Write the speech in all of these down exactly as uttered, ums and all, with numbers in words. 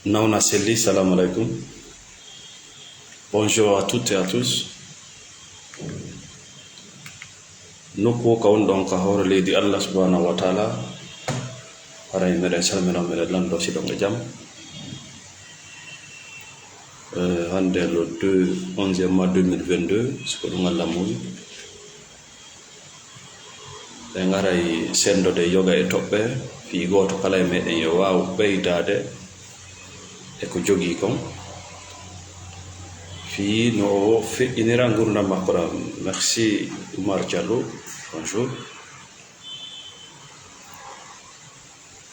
Nawna selli, salamu aleykum. Bonjour à toutes et à tous. Nokku o ka woni ɗon ka hoore leydi Allah subhanahu wa taala. Haray meɗen salmino, meɗen lanndo si ɗon e jam. Eh, hannde le deux, onzième mois deux mille vingt-deux, si ko ɗum Allah muuyi. Ɓe ngaray senndode yoga e toɓɓe, fii gooto kala e meɗen yo waaw ɓeydaade e ko jogii kon. Fii no o feƴƴinira ngurndan makko ɗan. Merci Oumar Diallo, bonjour.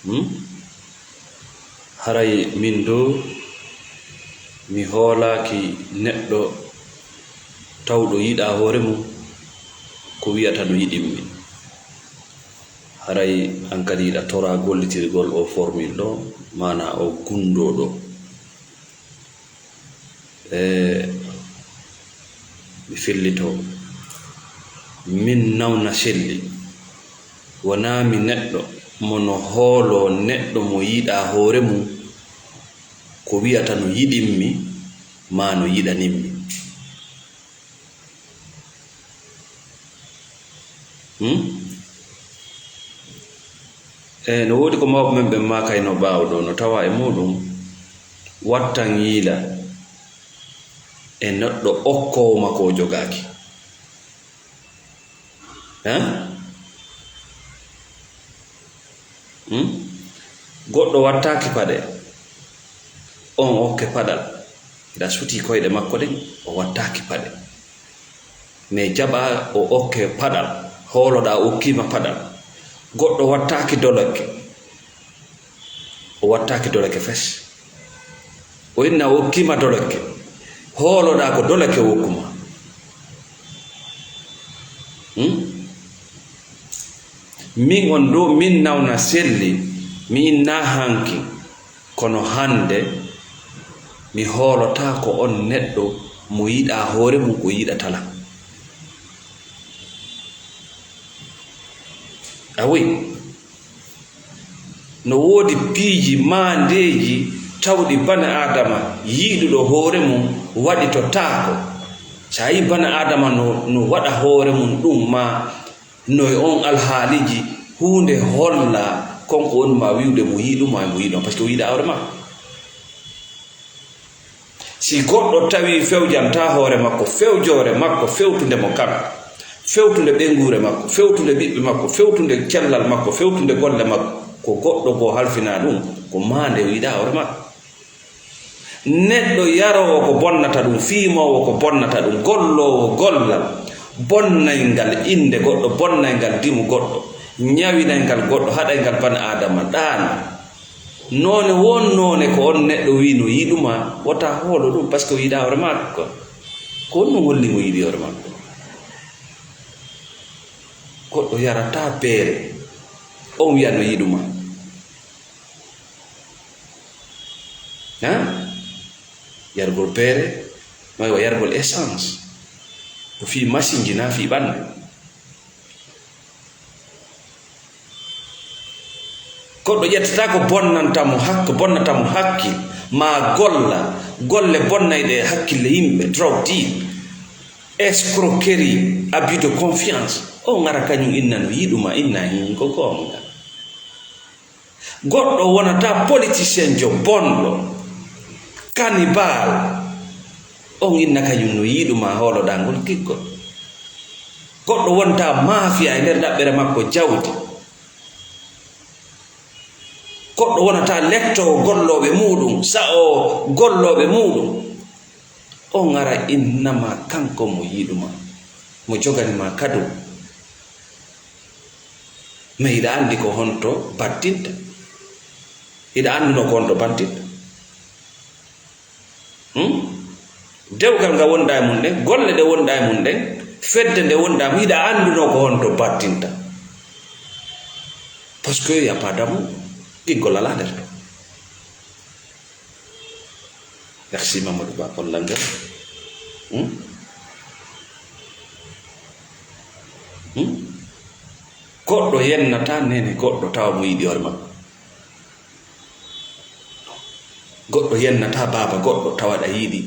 Hmm? Haray min doo, mi hoolaaki neɗɗo tawɗo yiɗaa hoore mum, ko wi'ata no yiɗimmi. Haray an kadi hiɗa toraa gollitirgol o formule ɗo, maanaa o gunndoo ɗo. E mi fellito, min nawna selli, wonaa mi neɗɗo mo no hooloo neɗɗo mo yiɗaa hoore mum, ko wi'ata no yiɗimmi, maa no yiɗanimmi. Hmm? E no woodi ko mawɓe men ɓen maakayno ɓaawo ɗoo, no tawaa e muuɗum wattan yiila e neɗɗo okkoowo ma ko o jogaaki. Hein? Hmm? Goɗɗo wattaaki paɗe, on okke paɗal. Hiɗa sutii koyɗe makko ɗen, o wattaaki paɗe. Mais jaɓaa o okke paɗal, hooloɗaa o okkiima paɗal. Goɗɗo wattaaki dolokke, o wattaaki dolokke fes. O inna o okkiima dolokke, hooloɗaa ko dolokke o okkuma. Hmm? Min on ɗoo, min nawna selli, mi inna hanki. Kono hannde, mi hoolotaako on neɗɗo mo yiɗaa hoore mum ko yiɗatala. A wi, no woodi piiji maandeeji tawɗi bana Aadama yiɗuɗo hoore mum waɗitotaako. So a yii bana Aadama no, no waɗa hoore mum ɗum maa, no e on alhaaliiji, huunde holla kon ko woni ma wi'ude mo yiɗuma e mo yiɗo, parce que o yiɗa hoore makko. Si goɗɗo tawi fewjantaa hoore makko, fewjoore makko fewtunde mo kan, fewtunde ɓeynguure makko, fewtunde ɓiɓɓe makko, fewtunde cellal makko, fewtunde golle makko, ko goɗɗo goo halfinaa ɗum, ko maande o yiɗaa hoore makko. Neɗɗo yaroowo ko bonnata ɗum, fiimoowo ko bonnata ɗum, golloowo gollal bonnayngal innde goɗɗo, bonnayngal dimu goɗɗo, ñawinayngal goɗɗo, haɗayngal bana Aadama ɗaano. Noone won noone ko on neɗɗo wi'i no yiɗuma, wota hoolo ɗum, parce que o yiɗaa hoore makko. Ko honɗum holli mo yiɗi hoore makko? Goɗɗo yarataa beere, on wi'a no yiɗuma. Hein? Yargol beere, no e wa yargol essence. Ko fii masinji, naa fii ɓandu. Goɗɗo ƴettata ko bonnanta mo hak-, bonnata mo hakkil, maa golla golle bonnayɗe hakkille yimɓe, drogue deal, escroquerie, abus de confiance. O ngara kañum inna no yiɗuma, inna hin ko goonga. Goɗɗo wonata politicien jo bonɗo, cannibal. On inna kañum no yiɗuma hooloɗaa ngol giggol. Goɗɗo wonta mafia e nder ɗaɓɓere makko jawdi. Goɗɗo wonata lettoowo gollooɓe muuɗum, sa'oowo gollooɓe muuɗum. On ngara innama kanko mo yiɗuma, mo jogani ma kado. Mais hiɗa anndi ko honto battinta? Hiɗa annduno ko honto battinta? Hmm? Dewgal nga wonɗa e mum ɗen, golle ɗe wonɗa e mum ɗen, fedde nde wonɗa e mum, hiɗa annduno ko honto battinta? Parce que y a pas d'amour. Giggol alaa nder ton. Merci Mamadou Ba, kollal ngal. Hmm? Hmm? Goɗɗo yennata nene goɗɗo tawa mo yiɗi hoore makko. Goɗɗo yennataa baaba goɗɗo tawa ɗa yiɗi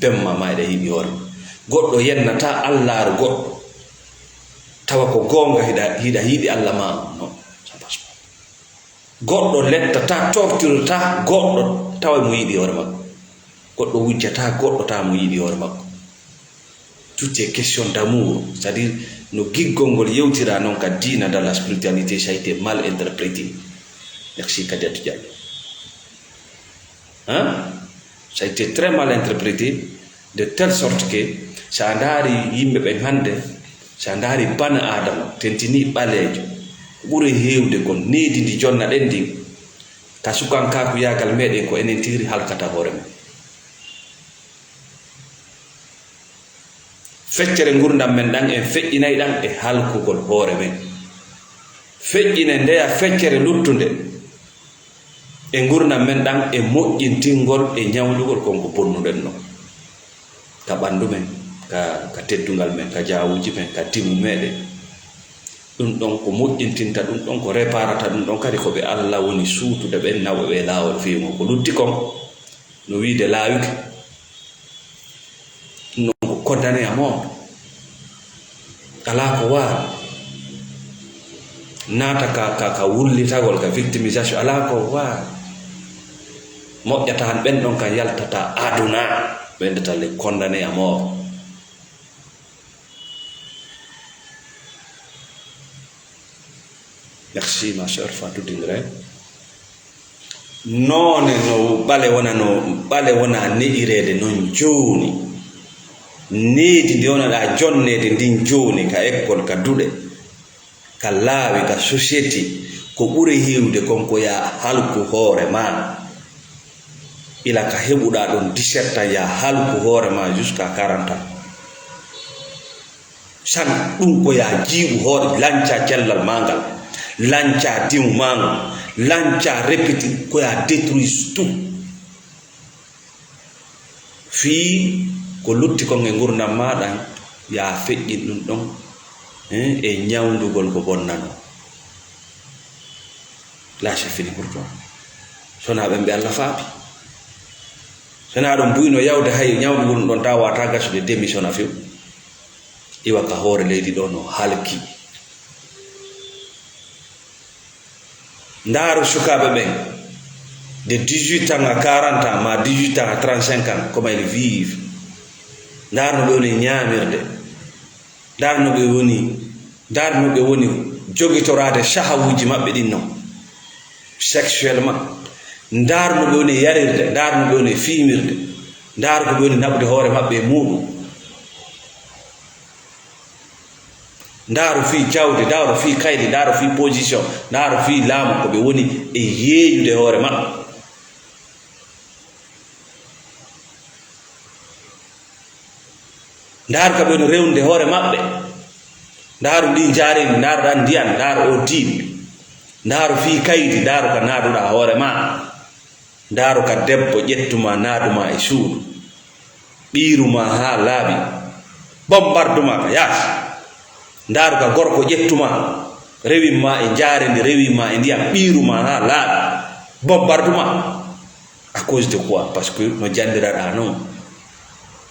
bemma ma eɗa yiɗi hoore ma. Goɗɗo yennataa Allaaru goɗɗo tawa ko goonga hiɗa, hiɗa yiɗi Alla ma. Non, ça passe pas. Goɗɗo lettataa, tortirataa goɗɗo tawa mo yiɗi hoore makko. Goɗɗo wujjataa goɗɗo tawa mo yiɗi hoore makko. Tout est question d'amour, c'est-à-dire no giggol ngol yewtira noon ka diina, dans la spiritualité, ça a été mal interprété. Merci Kadiatou Diallo. Hein? Ça a été très mal interprété, de telle sorte que so a ndaari yimɓe ɓen hannde, so a ndaari bana Aadama, tentini ɓaleejo, ko ɓuri heewde kon, needi ndi jonna ɗen ndin, ka sukankaaku yaagal meɗen ko enen tigi halkata hoore men. Feccere ngurndan men ɗan, en feƴƴinay ɗan e halkugol hoore men. Feƴƴinen ndeya feccere luttunde e ngurndan men ɗan e moƴƴintingol e ñawndugol kon ko bonnuɗen non. Ka ɓanndu men, ka, ka teddungal men, ka jaawuuji men, ka dimu meɗen. Ɗun ɗon ko moƴƴintinta ɗun ɗon, ko reparata ɗun ɗon kadi ko ɓe Alla woni suutude ɓen, nawɓe ɓe laawol fewngol. Ko lutti kon, no wiide laawike. Ɗun ɗon ko condamné à mort. Alaa ko waawi. Naata ka, ka, ka wullitagol, ka victimisation. Alaa ko waawi. Moƴƴata han ɓen ɗon kan yaltata aduna. Ɓen ndeta les condamnés à mort. Merci, ma sœur Fatou Dingre. Noone no ɓale wona, no ɓale wona ne'ireede non jooni. Needi ndi wonɗaa jonneede ndin jooni ka école, ka duɗe, ka laawi, ka société, ko ɓuri heewde kon ko yaa halku hoore maa. Ila ka heɓuɗaa ɗon dix-sept ans, yaa halku hoore maa jusqu'à quarante ans. San ɗun ko yaa jiiɓu hoore, lancaa cellal maa ngal, lancaa dimu maa ngal, lancaa répéti, ko yaa détruise tout. Fii ko lutti kon e ngurndan maa ɗan, yaa feƴƴin ɗun ɗon, eh, e ñawndugol ko bonnanoo. Là, c'est fini pour toi. Sonaa ɓen ɓe Alla faabi. Sonaa ɗun buyno yawde hay ñawndugol ɗun ɗon, tawa wata gasude, démissionna few. Iwa ka hoore leydi ɗo no halki. Ndaaru sukaaɓe ɓen, de dix-huit ans à quarante ans, ma dix-huit ans à trente-cinq ans, comment ils vivent. Ndaaru no ɓe woni ñaamirde. Ndaaru no ɓe woni, ndaaru no ɓe woni jogitoraade sahawuuji maɓɓe ɗin non, sexuellement. Ndaaru no ɓe woni yarirde, ndaaru no ɓe woni fiimirde, ndaaru ko ɓe woni naɓude hoore maɓɓe e muuɗum. Ndaaru fii jawdi, ndaaru fii kaydi, ndaaru fii position, ndaaru fii laamu, ko ɓe woni e yeeyude hoore maɓɓe. Ndaaru ka ɓe woni rewnude hoore maɓɓe. Ndaaru ndin njaareendi, ndaaru ɗan ndiyan, ndaaru oo diin. Ndaaru fii kaydi, ndaaru ka naaduɗaa hoore maa. Ndaaru ka debbo ƴettu maa, naadu maa e suudu. Ɓiiru maa haa laaɓi. Bombardu maa ka yaasi. Ndaaru ka gorko ƴettu maa, rewin maa e njaareendi, rewin maa e ndiyan, ɓiiru maa haa laaɓi. Bombardu maa. À cause de quoi? Parce que no janndiraɗaa non,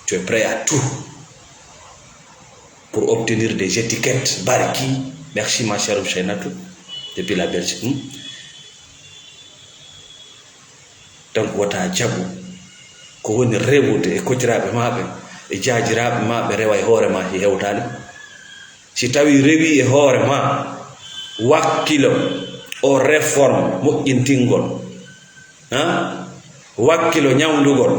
tu es prêt à tout pour obtenir des étiquettes. Barki, merci ma chère Ousseynatou, depuis la Belgique. Hmm? Donc, wota jaɓu ko woni rewude e kodiraaɓe maa ɓen, e jaajiraaɓe maa ɓe rewa e hoore maa, si hewtaali. Si tawii rewii e hoore maa, wakkilo o réforme moƴƴintingol. Ha? Wakkilo ñawndugol.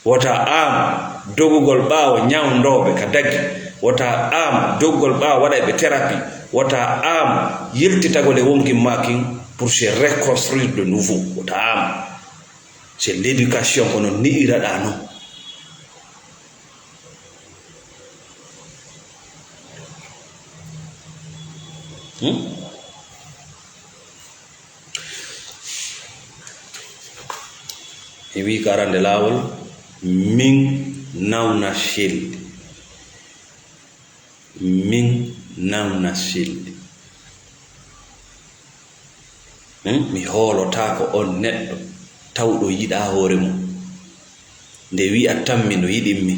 Wota aam dogugol ɓaawo ñawndooɓe ka dagi. Wota aam dogugol ɓaawo waɗayɓe thérapie. Wota aam yiltitagol e wonkin maa kin pour se reconstruire de nouveau. Wota aam. C'est l'éducation, kono ni'iraɗaa non. Hmm? Mi wii ka arande laawol, min nawna selli. Min nawna selli. Hmm? Mi hoolotaako on neɗɗo. tawɗo yiɗaa hoore mum, nde wi'a tammi no yiɗimmi.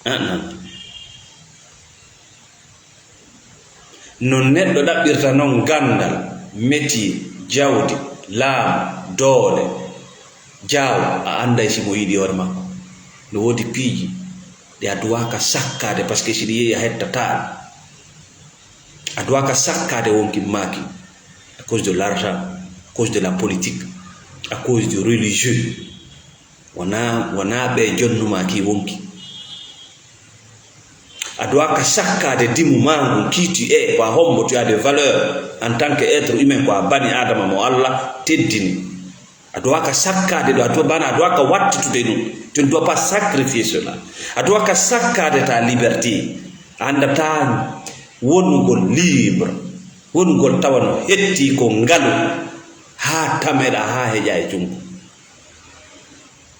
Anan. No neɗɗo ɗaɓɓirta non ganndal, métier, jawdi, laamu, doole, jaawo, a annday si mo yiɗi hoore makko. No woodi piiji ɗi a duwaaka sakkaade, parce que si ɗi yehi a hettataa ɗi. A duwaaka sakkaade wonki maaki à cause de l'argent, à cause de la politique, à cause du religieux. Wonaa, wonaa ɓe jonnumaa ki wonki. A doit ka sakkaade dimu maa ngun, qui tu es, ko a hombo, tu as des valeurs en tant que être humain, ko a bani Adama mo Allah teddini. A doit ka sakkaade ɗo, a doit, bana a doit ka wattitude ɗum. Tu ne dois pas sacrifier cela. A doit ka sakkaade ta liberté. A anndataa wonugol libre, wonugol tawa no hetti ko ngalu, haa tameɗa, haa heƴa e junngo.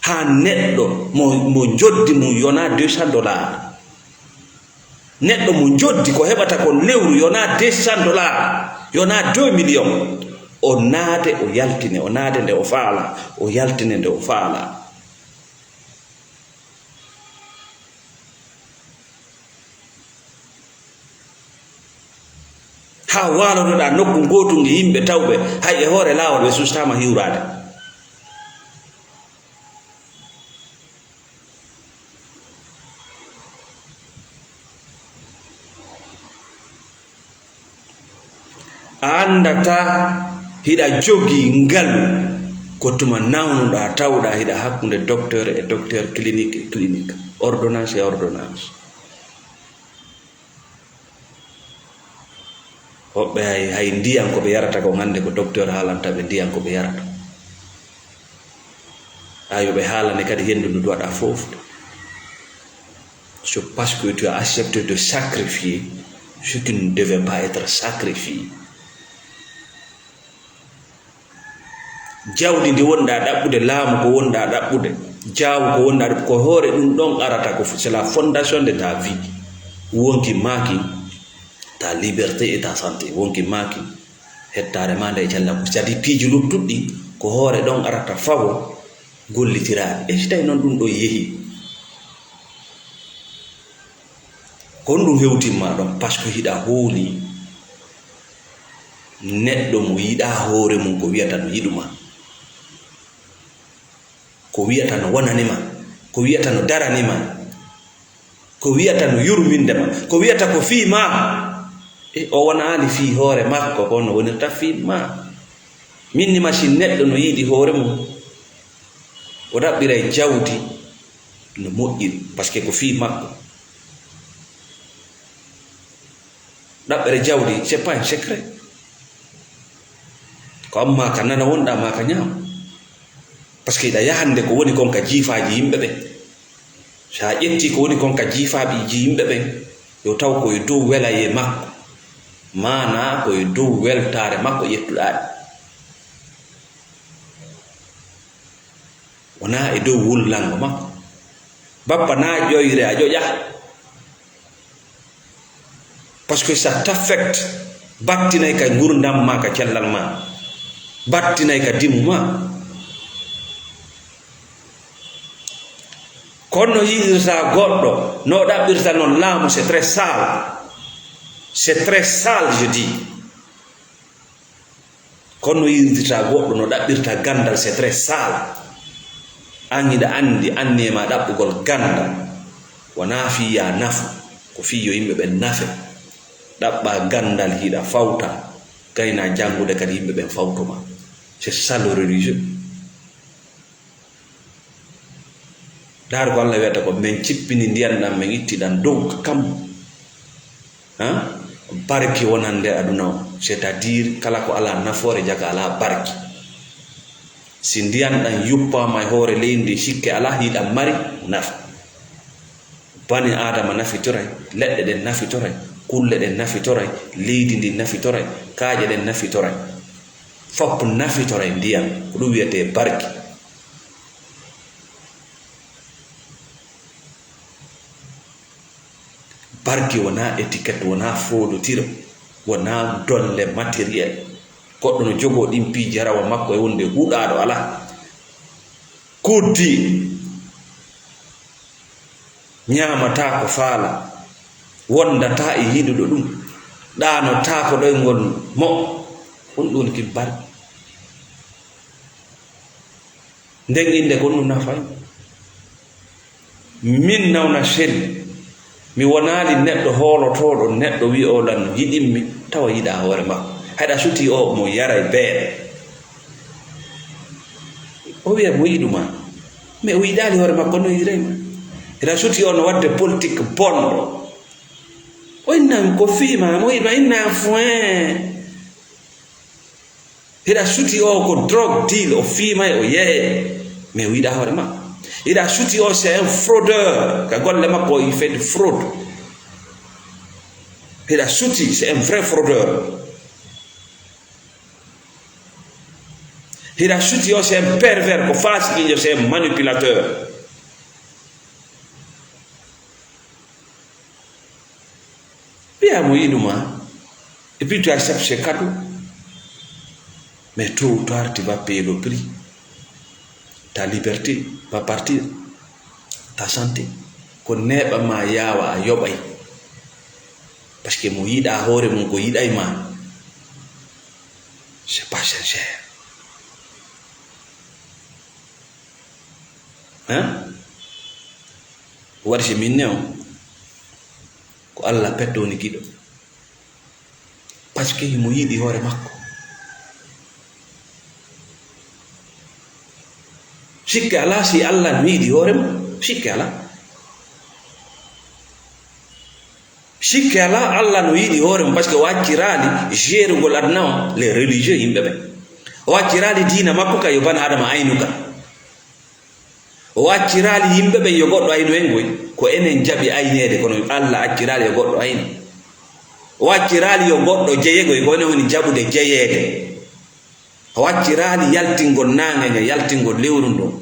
Haa neɗɗo mo, mo njoddi mum yonaa deux cents dollars. Neɗɗo mo njoddi ko heɓata kon lewru yonaa deux cents dollars, yonaa deux millions. O naade, o yaltine, o naade nde o faala, o yaltine nde o faala. Haa waalotoɗaa nokku ngootun e yimɓe tawɓe, hay e hoore laawol ɓe sustaama hiwraade. A anndataa hiɗa jogii ngalu, ko tuma nawnuɗaa, tawɗaa hiɗa hakkunde docteur e docteur, clinique e clinique, ordonnance e ordonnance. Woɓɓe hay, hay ndiyan ko ɓe yarata kon hannde ko docteur haalanta ɓe ndiyan ko ɓe yarata. Ayo ɓe haalane kadi henndu ndu waɗa fof. C'est parce que tu as accepté de sacrifier ce qui ne devait pas être sacrifié. Jawdi ndi wonɗaa ɗaɓɓude, laamu ko wonɗaa ɗaɓɓude, jaawu ko wonɗaa ɗaɓɓude, ko hoore ɗum ɗon arata ko, c'est la fondation de ta vie. Wonki maaki ta liberté et ta santé. Wonki maaki hettaare maa nde e cellal. C'est-à-dire piiji luttuɗi ko hoore ɗon arata fawo gollitiraade. E si tawi noon ɗum ɗon yehi? Ko honɗum hewtinma ɗon? Parce que hiɗa hooli neɗɗo mo yiɗaa hoore mum, ko wiyata no yiɗuma, ko wiyata no wonanima, ko wiyata no daranima, ko wiyata no yurminde ma, ko wiyata ko fii ma. E o wonaali fii hoore makko, kono wonirta fii ma. Min ni ma, si neɗɗo no yiɗi hoore mum, o ɗaɓɓiray jawdi no moƴƴiri, parce que ko fii makko. Ɗaɓɓere jawdi, c'est pas un secret. Ko an maa ka nana wonɗaa maa ka ñaam. Parce que hiɗa yahande ko woni kon ka jiifaaji yimɓe ɓen. So a ƴetti ko woni kon ka jiifaaji yimɓe ɓen, yo taw ko e dow welayee makko. Maanaa ko e dow weltaare makko ƴettuɗaa ɗi. Wonaa e dow wullango makko. Bappa, naa ƴoyre a ƴoƴa. Parce que ça t'affecte. Battinay ka ngurndam maa, ka cellal maa. Battinay ka dimu maa. Kono no yiɗirta goɗɗo, no ɗaɓɓirta noon laamu, c'est très sale. C'est très sale, je dis. Kono no yiɗirta goɗɗo, no ɗaɓɓirta ganndal, c'est très sale. An hiɗa anndi, anniye ma ɗaɓɓugol ganndal wonaa fii ya nafu, ko fii yo yimɓe ɓen nafe. Ɗaɓɓa ganndal hiɗa fawta, gayna janngude kadi yimɓe ɓen fawto ma. C'est ça le religieux. Ndaar ko Allah wiyata ko, men cippini ndiyan ɗan, men itti ɗan dow ka kammu. Han? Barki wonande aduna o, c'est-à-dire kala ko alaa nafoore, jaka alaa barki. Si ndiyan ɗan yuppaama e hoore leydi ndi, sikke alaa hiɗan mari nafa. Bani Aadama nafitoray, leɗɗe ɗen nafitoray, kulle ɗen nafitoray, leydi ndin nafitoray, kaaƴe ɗen nafitoray. Fof nafitoray ndiyan, ko ɗum wiyetee barki. Barki wonaa étiquette, wonaa foodotiro, wonaa dolle matériel. Goɗɗo no jogoo ɗin piiji, hara wa makko e wonde huɗaaɗo alaa. Kuddi, ñaamataa ko faala, wondataa e yiɗuɗo ɗum, ɗaanotaa ko ɗoyngol mo. Honɗum woni kin barki? Nden innde kon ɗum nafay. Min nawna sel, mi wonaali neɗɗo hoolotooɗo, neɗɗo wi'oo lan yiɗimmi, tawa yiɗaa hoore makko. Hayɗa suti o mo yaray beere. O wi'a mo yiɗuma. Mais o yiɗaali hoore makko no yiɗay ma. Hiɗa suti o no wadde politique bonɗo. O innan ko fiima, mo yiɗuma innan foin. Hiɗa suti o ko drogue deal, o fiimay, o yeeye. Mais o yiɗa hoore makko. Hiɗa suti o, c'est un fraudeur. Ka golle makko, il fait de fraude. Hiɗa suti, c'est un vrai fraudeur. Hiɗa suti o, c'est un pervers, ko faasikiijo, c'est un manipulateur. Wi'a mo yiɗuma. Et puis tu acceptes ce cadeau. Mais tôt ou tard, tu vas payer le prix. Ta liberté va partir. Ta santé. Ko neeɓa ma yaawa a yoɓay. Parce que mo yiɗa hoore mum ko yiɗay ma. C'est pas sincère. Hein? Waɗi si min ne on, ko Alla petto woni giɗo. Parce que himo yiɗi hoore makko. Sikke alaa si Alla no yiɗi hoore mum. Sikke alaa. Sikke alaa, Alla no yiɗi hoore mum, parce que o acciraali jeerugol aduna o, les religieux, yimɓe ɓen. O acciraali diina makko ka yo bana Adama aynu ka. O acciraali yimɓe ɓen yo goɗɗo aynu en koy. Ko enen jaɓi ayneede, kono Alla acciraali yo goɗɗo aynu. O acciraali yo goɗɗo jeye koy, ko enen woni jaɓude jeyeede. O acciraali yaltingol naange nge, yaltingol lewru ndun,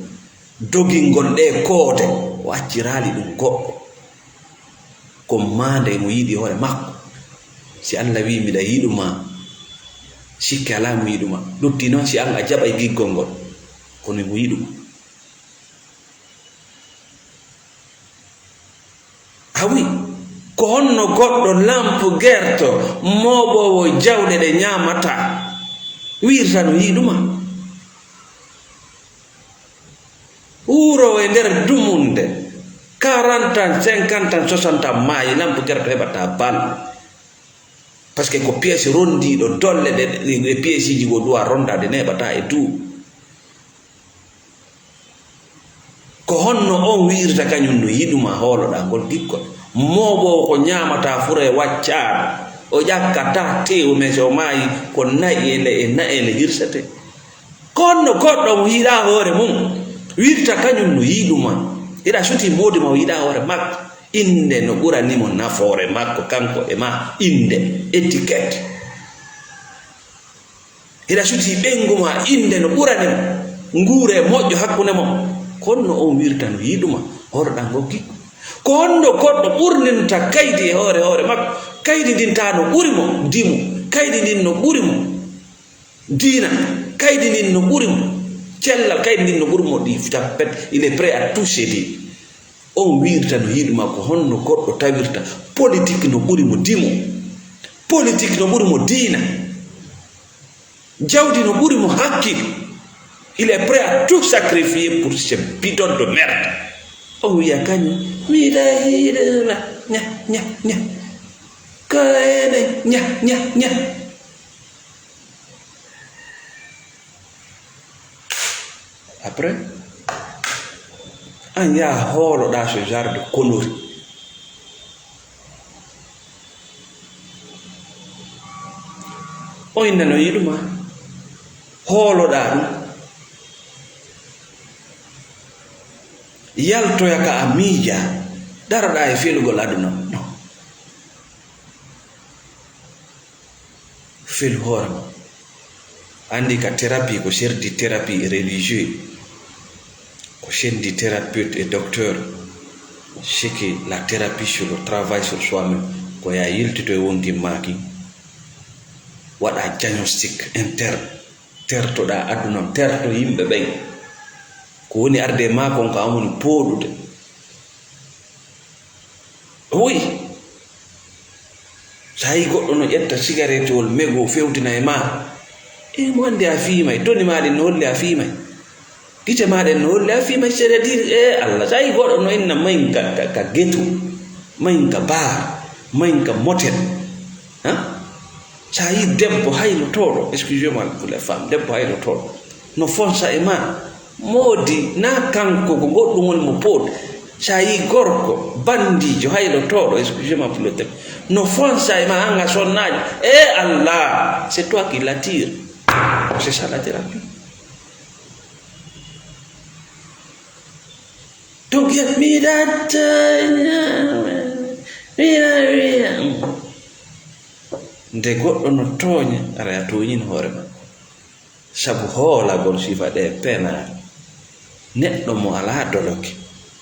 dogingol ɗee koode. O acciraali ɗum goɗɗo. Ko maande mo yiɗi hoore makko. Si Alla wi'i, "Miɗa yiɗu ma," sikke alaa mo yiɗu ma. Lutti noon si an a jaɓay giggol ngol, kono mo yiɗu ma. A wi, ko honno goɗɗo lampu gerto, mooɓoowo jawɗe ɗe ñaamataa, wiirta no yiɗuma? Wuuroowo e nder dumunde, quarante ans, cinquante ans, soixante ans, maayi, lampu gerto heɓataa bal. Parce que ko pièce rondiiɗo, dolle ɗe, ɗe pièceji goo duwa rondaade, neeɓataa e duu. Ko honno on wi'irta kañum no yiɗuma hooloɗaa ngol gikkol? Mooɓoowo ko ñaamataa furee waccaaɗo, o ƴakkataa teewu, mais so o maayi, ko na'i e le-, e na'e le hirsete. Ko honno goɗɗo mo yiɗaa hoore mum wi'irta kañum no yiɗuma? Hiɗa suti moodi ma o yiɗaa hoore makko. Innde no ɓurani mo nafoore makko, kanko e ma, innde, étiquette. Hiɗa suti ɓeyngu ma, innde no ɓurani mo, nguure moƴƴo hakkunde mon. Ko honno on wi'irta no yiɗuma, hooloɗaa ngol gikkol? Ko honno goɗɗo ɓurninta kaydi e hoore hoore makko? Kaydi ndin taa no ɓuri mo dimu, kaydi ndin no ɓuri mo diina, kaydi ndin no ɓuri mo cellal, kaydi ndin no ɓuri mo ɗi tappet, il est prêt à tout céder. On wi'irta no yiɗuma, ko honno goɗɗo tawirta politique no ɓuri mo dimu, politique no ɓuri mo diina, jawdi no ɓuri mo hakkil. Il est prêt à tout sacrifier pour ce bidon de merde. On wi'a kañum, miɗa yiɗa, ña, ña, ña. Ko ene, ña, ña, ña. Après, an yaa hooloɗaa ce genre de connerie. O inna no yiɗuma, hooloɗaa ɗum. Yaltoya ka a miija, daroɗaa e felugol aduna. Non. Felu hoore ma. Anndi ka thérapie, ko serdi thérapie religieux, ko sendi thérapeute et docteur, c'est que la thérapie sur le travail sur soi-même, ko yaa yiltito e wonkin maa kin. Waɗa diagnostic interne, tertoɗaa aduna on, terto yimɓe ɓen. Ko woni arde e maa kon, ko an woni pooɗude. Wi, so a yii goɗɗo no ƴetta sigaretewol, megoo, fewtina e maa, e mo anndi a fiimay, toni maa ɗin no holli a fiimay. Gite maa ɗen no holli a fiimay, c'est-à-dire, e Allah, so a yii goɗɗo no inna mayin ka, ka, ka getu, mayin ka bar, mayin ka motel, ha? So a yii debbo haylotooɗo, excusez-moi pour les femmes, debbo haylotooɗo, no fonsa e maa, moodi, na kanko ko goɗɗum woni mo pooɗ. So a yii gorko, bandiijo, haylotooɗo, excusez-moi pour le terme, no fonsa e maa, an a sonnaajo, e Allah, c'est toi qui l'attire. C'est ça la thérapie. Donc, ya, mi yiɗa tooña, mi yiɗa wiya. Nde goɗɗo no tooña, aray a tooñino hoore ma. Sabu hoolagol sifa ɗe penaani. Neɗɗo mo alaa doloke,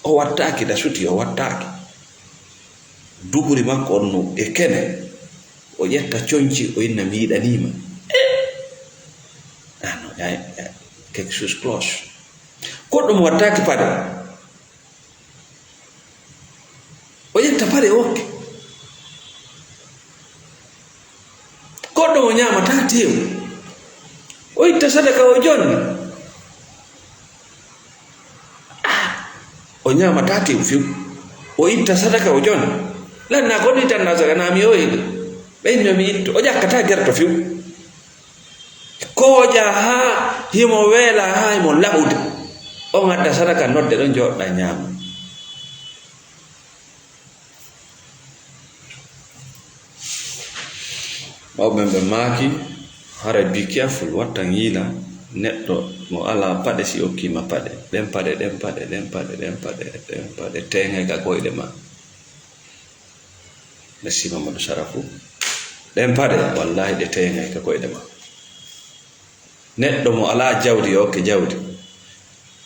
o wattaaki da suti, o wattaaki. Duɓuri makko on no e kene, o ƴetta coñci, o inna mi yiɗanii ma. Eh! Ah non, y a, y a quelque chose cloche. Goɗɗo mo wattaaki paɗe, o ƴetta paɗe o hokka. Goɗɗo mo ñaamataa teewu, o itta sadaka o jonna. Ah, o ñaamataa teewu few, o itta sadaka o jonna. Lanna ko ɗi tan na sadaka, na mi o yiɗi. Ɓen no mi itto, o ƴakkataa gerto few. Kooƴa haa himo weela, haa himo laɓude. On adda sadaka, nodde ɗon, jooɗɗa, ñaama. Mawɓe ɓe maaki, haray be careful, watta ngiila neɗɗo mo alaa paɗe si okkiima paɗe. Ɗen paɗe, ɗen paɗe, ɗen paɗe, ɗen paɗe, ɗen paɗe, teeŋay ka koyɗe ma. Merci Mamadou Sarafu. Ɗen paɗe, wallahi ɗe teeŋay ka koyɗe ma. Neɗɗo mo alaa jawdi, yo okke jawdi.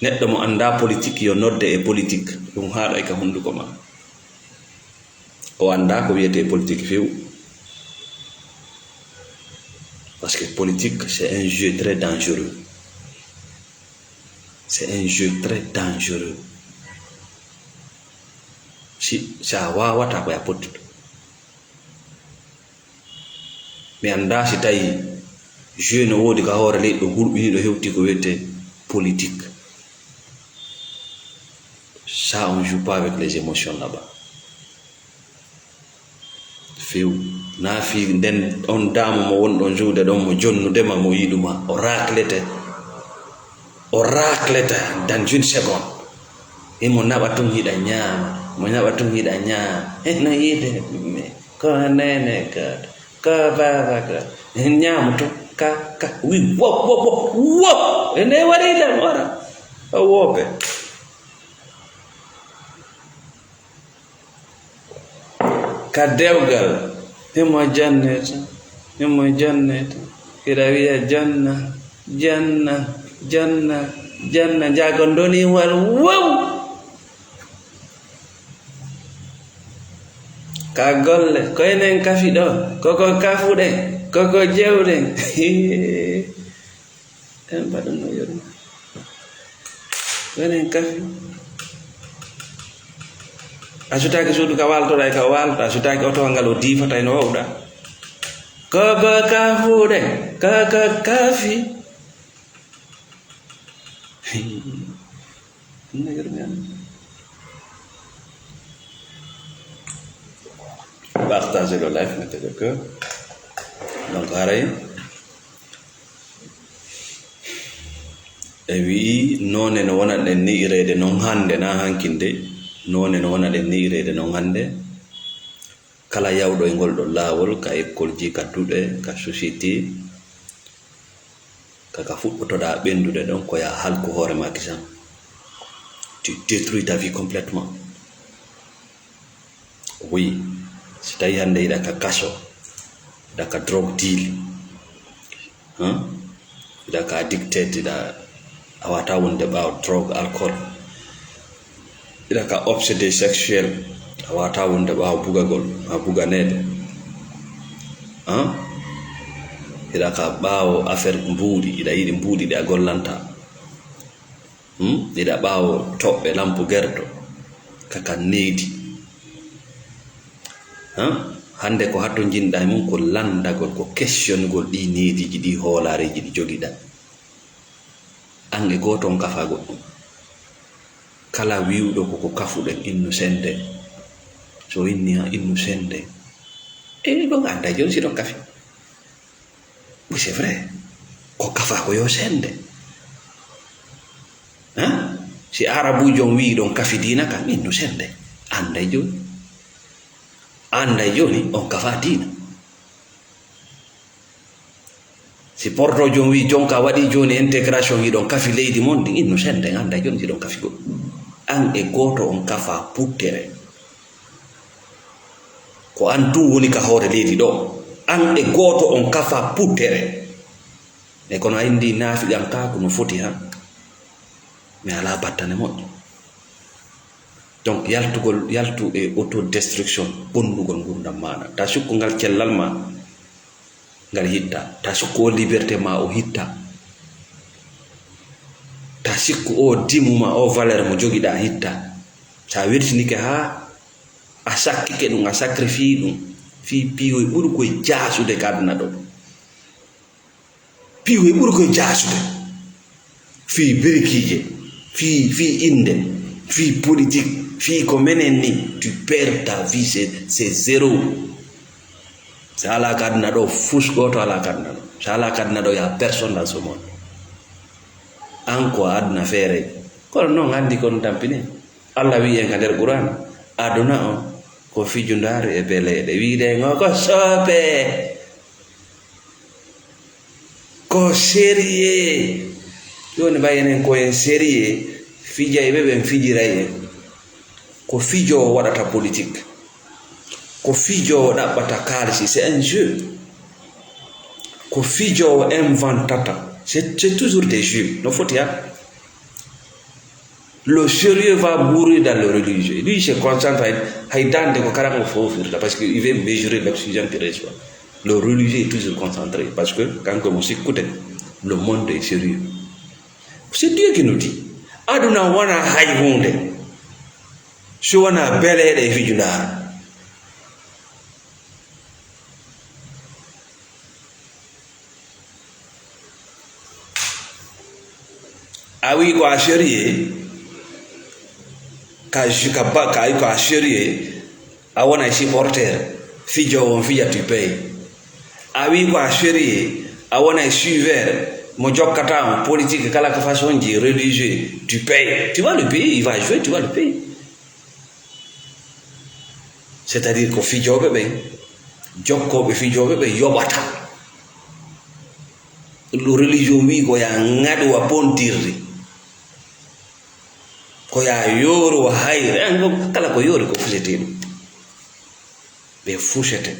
Neɗɗo mo anndaa politik, yo nodde e politik. Ɗum haaɗay ka hunnduko ma. O anndaa ko wiyetee politik few. Parce que politique, c'est un jeu très dangereux. C'est un jeu très dangereux. Si, si a waawataa ko a pottuɗo. Mi anndaa si tawi jeu no woodi ka hoore leydi ɗo hulɓiniiɗo hewti ko wiyetee politique. Ça, on joue pas avec les émotions là-bas. Few. Na fii nden on daamo mo wonɗon juude ɗon mo jonnude ma mo yiɗuma. O raclete. O raclete dans une seconde. Imo naɓa tun hiɗa ñaama. Mo naɓa tun hiɗa ñaama. Eh, no yiide. Ko nene ka. Ka baba ka. Ñaamu to. Ka, ka. Wi, wo, wo, wo, wo. Ene wari le mora. O wope. Ka dewgal, himo janne tan, himo janne tan. Hiɗa wiya janna, janna, janna, janna. Njaago ndoniwal wow! Ka golle, ko enen kafi ɗo, koko kafuɗen, koko jewɗen. En mbaɗa no yoni. Wenen kafi. A sutaaki suudu ka waaltoɗaa e ka waaltoɗaa, a sutaaki oto ngal o diifata e no wawɗa. Koko kafuɗe, koko kafi. Partagez le live, mettez le cœur. Donc, haray, e wi'i, noone no wona ɗen ni'ireede non hannde, na hankin de, noone no wona ɗen ni'ireede non hannde. Kala yawɗo e ngol ɗon laawol, ka ekkolji, ka duɗe, ka société, ka, ka fuɗɗotoɗaa ɓenndude ɗon, ko yaa halku hoore maa kisan. Tu détruis ta vie complètement. Oui, si tawi hannde hiɗa ka kaso, hiɗa ka drogue deal, hein? Hiɗa ka addicted, hiɗa a wata wonde ɓaawo drogue, alcool. Hiɗa ka obsédé sexuel, a wata wonde ɓaawo bugagol, ma buganeede. Hein? Hiɗa ka ɓaawo affaire mbuuɗi, hiɗa yiɗi mbuuɗi ɗi a gollanta. Hmm? Hiɗa ɓaawo toɓɓe lampu gerto, ka kan needi. Huh? Hannde ko hatto njiɗɗaa e mum ko lanndagol, ko questionugol ɗi neediiji, ɗi hoolaareeji ɗi jogiɗaa. An e gooto on kafa goɗɗum. Kala wi'uɗo ko ko kafuɗen innu sende. So inni ha innu sende. E ɗon annda jooni si ɗon kafi. Oui, c'est vrai. Ko kafa ko yo sende. Hein? Si Arabujo on wi'i ɗon kafi diina kan innu sende. Annda jooni. Annda jooni on kafa diina. Si porto jom wi jonka waɗi jooni intégration hiɗon kafi leydi mon ɗin innu sende, annda jooni hiɗon kafi goɗɗum. An e gooto on kafa puttere. Ko an tun woni ka hoore leydi ɗo. An e gooto on kafa puttere. E kono a indi naafiqankaaku no foti han. Mi alaa battane moƴƴo. Donc, yaltugol, yaltu e autodestruction, bonnugol ngurdam maaɗa. Ta sikku ngal cellal ma, ngal hitta. Ta sikku o liberté ma, o hitta. Ta sikku o dimu ma, o valeur mo jogiɗa, hitta. Sa wertinike ha a sakkike ɗum, a sacrifie ɗum, fii piiwoy ɓuri koye jaasude ka aduna ɗo. Piiwoy ɓuri koye jaasude. Fii birikiije, fii, fii innde, fii politique, fii ko menen ni, tu perds ta vie, c'est, c'est zéro. Sa alaa ka aduna ɗo, fus gooto alaa ka aduna ɗo. Sa alaa ka aduna ɗo, y a personne dans ce monde. An ko a aduna feere. Kono noon anndi kon tampini. Allah wi'i en ka nder Qur'an, aduna on ko fijundaaru e beleeɗe. Wi'ude ngo ko soope. Ko sérieux. Jooni mbayen en ko en sérieux. Fijayɓe ɓen fijiray en. Ko fijoowo waɗata politique. Ko fijoowo ɗaɓɓata kaalisi. C'est un jeu. Ko fijoowo inventata. C'est, c'est toujours des jeux. No foti ha. Le sérieux va mourir dans le religieux. Lui, il se concentre, hay, hay daande ko kala mo foofirta, parce que il veut mesurer l'oxygène qu'il reçoit. Le religieux est toujours concentré, parce que kanko mo sikkude, le monde est sérieux. C'est Dieu qui nous dit. Aduna wona hay huunde. So wona beleeɗe e fijundaar. A wi ko a sérieux, ka ju-, ka ba-, ka wi ko a sérieux, a wona e supporter, fijo on fija tu pay. A wi ko a sérieux, a wona e suiveur, mo jokkata on politique, kala ko façon ji religieux, tu pay. Tu vas le payer, il va jouer, tu vas le payer. C'est-à-dire ko fijooɓe ɓen, jokkooɓe fijooɓe ɓen yoɓata. Ɗum religion wii ko yaa ŋaɗu wa pontirri. Ko yaa yooru wa hayre. An ko kala ko yoori ko fusete ɗum. Ɓe fusete.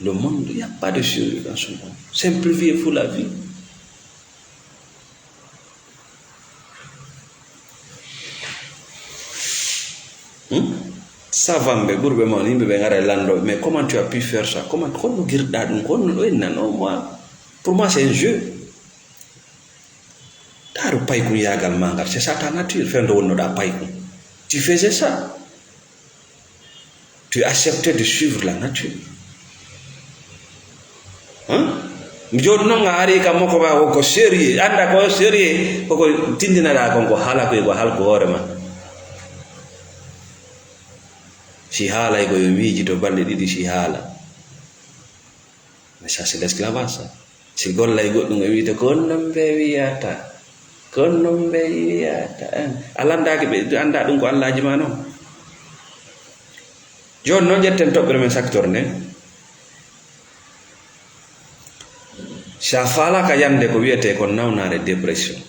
Le monde, il n'y a pas de sérieux dans ce monde. Simplifiez-vous la vie. Hmm? Savanɓe, ɓurɓe ma, yimɓe ɓe ngara e lanndo, mais comment tu as pu faire ça? Comment, honno girɗa ɗum? Honno ɗo en nan? Oh, moi, pour moi, c'est un jeu. Taaru paykun yaagal ma ngal, c'est ça ta nature, fewndo wonnoɗa paykun. Tu faisais ça. Tu acceptais de suivre la nature. Hein? Jooni noon a ari kam makko ma ko, ko sérieux, annda ko sérieux, koko tindinaɗa kon ko haala koy, ko halko hoore ma. Si haalay ko yo miijito balɗe ɗiɗi si haala. Mais ça, c'est l'esclavage, ça. Si gollay goɗɗum, o wi'ete, "Ko on non ɓe wi'ata? Ko on non ɓe wi'ata?" An, a lanndaaki ɓe, annda ɗum ko allaaji ma non. Jooni noon, ƴetten toɓɓere men sakkitorde nden. Si a faalaaka yande ko wi'etee kon nawnaare, dépression.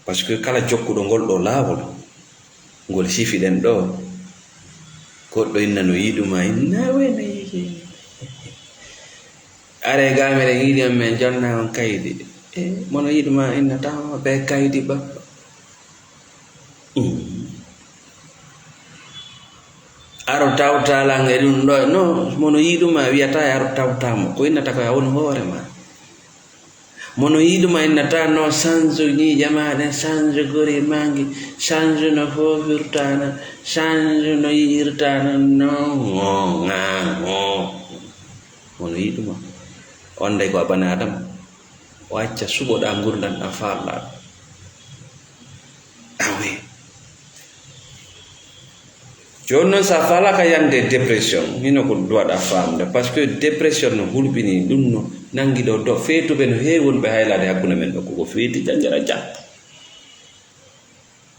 Parce que kala jokkuɗo ngol ɗoo laawol, ngol sifiɗen ɗoo, goɗɗo inna no yiɗuma, inna we no yiɗi. Are ga meɗen yiɗi on, men jonna on kaydi. E, mono yiɗuma inna tama be kaydi ba. Mm. Aro tawta lange ɗum ɗo, no, mono yiɗuma wiyata aro tawta mo. Ko innata ko a woni hoore ma. Mono yiɗuma innata no sanjo ñiiƴe ma ɗen, sanjo gori mangi, sanjo no fofirta na, sanjo no yi'irta na, no, ngo, nga, ngo. Mono yiɗuma. O anday ko a bani Adama. O acca suɓoɗa ngurndan ɗan faalɗa. Awe. Jooni noon, so a faalaka yande dépression, hino ko duwaɗa faamde, parce que dépression no hulɓini, ɗum no nangi ɗo, do feetuɓe no heewi wonɓe haylaade hakkunde men ɗo, koko feeti janjara ja.